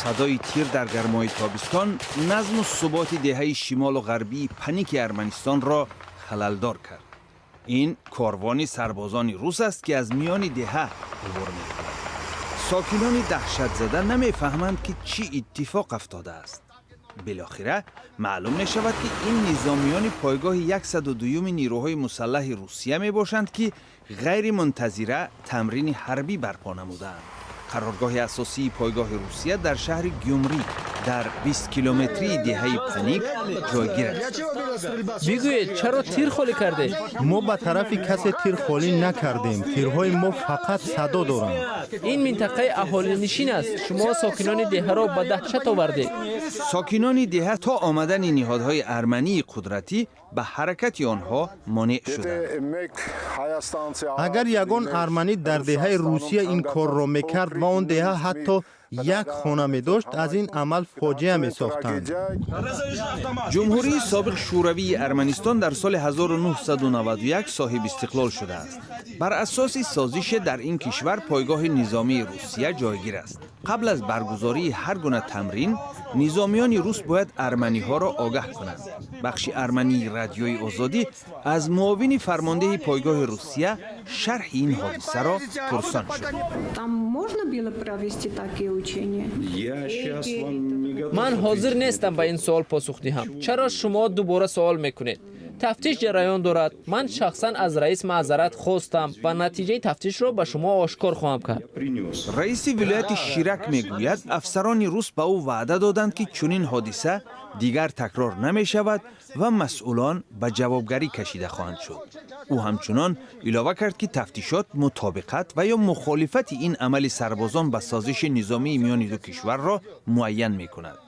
Садои тир дар гармои тобистон назму суботи деҳаи шимолу ғарбии Паники Арманистонро халалдор кард. Ин корвони сарбозони рус аст, ки аз миёни деҳа убур мекунад. Сокинони даҳшатзада намефаҳманд, ки чӣ иттифоқ афтодааст. Билохира маълум мешавад, ки ин низомиёни пойгоҳи 102-юми нирӯҳои мусаллаҳи Русия мебошанд, ки ғайримунтазира тамрини ҳарбӣ барпо намудаанд. Қароргоҳи асосии пойгоҳи Русия дар шаҳри Гюмрӣ, дар 20 километрии деҳаи Паник ҷойгир аст. Бигӯед, чаро тир холӣ кардед? Мо ба тарафи касе тир холӣ накардем. Тирҳои мо фақат садо доранд. Ин минтақаи аҳолинишин аст. Шумо сокинони деҳаро ба даҳшат овардед. Сокинони деҳа то омадани ниҳодҳои армании қудратӣ ба ҳаракати онҳо монеъ шуданд. Агар ягон арманӣ дар деҳаи Русия ин корро мекард ва он деҳа ҳатто як хона медошт, аз ин амал фоҷиа месохтанд. Ҷумҳурии собиқ Шӯравии Арманистон дар соли 1991 соҳиби истиқлол шудааст. Бар асоси созише дар ин кишвар пойгоҳи низомии Русия ҷойгир аст. Қабл аз баргузории ҳар гуна тамрин низомиёни рус бояд арманиҳоро огаҳ кунанд. Бахши армании Радиои Озодӣ аз муовини фармондеҳи пойгоҳи Русия шарҳи ин ҳодисаро пурсон шуд. Там можно было провести такие учения? Ман ҳозир нестам ба ин суол посух диҳам. Чаро шумо дубора суол мекунед? Тафтиш ҷараён дорад. Ман шахсан аз раис маъзарат хостам ва натиҷаи тафтишро ба шумо ошкор хоҳам кард. Раиси вилояти Ширак мегӯяд, афсарони рус ба ӯ ваъда доданд, ки чунин ҳодиса дигар такрор намешавад ва масъулон ба ҷавобгарӣ кашида хоҳанд шуд. Ӯ ҳамчунон илова кард, ки тафтишот мутобиқат ва ё мухолифати ин амали сарбозон ба созиши низомии миёни ду кишварро муайян мекунад.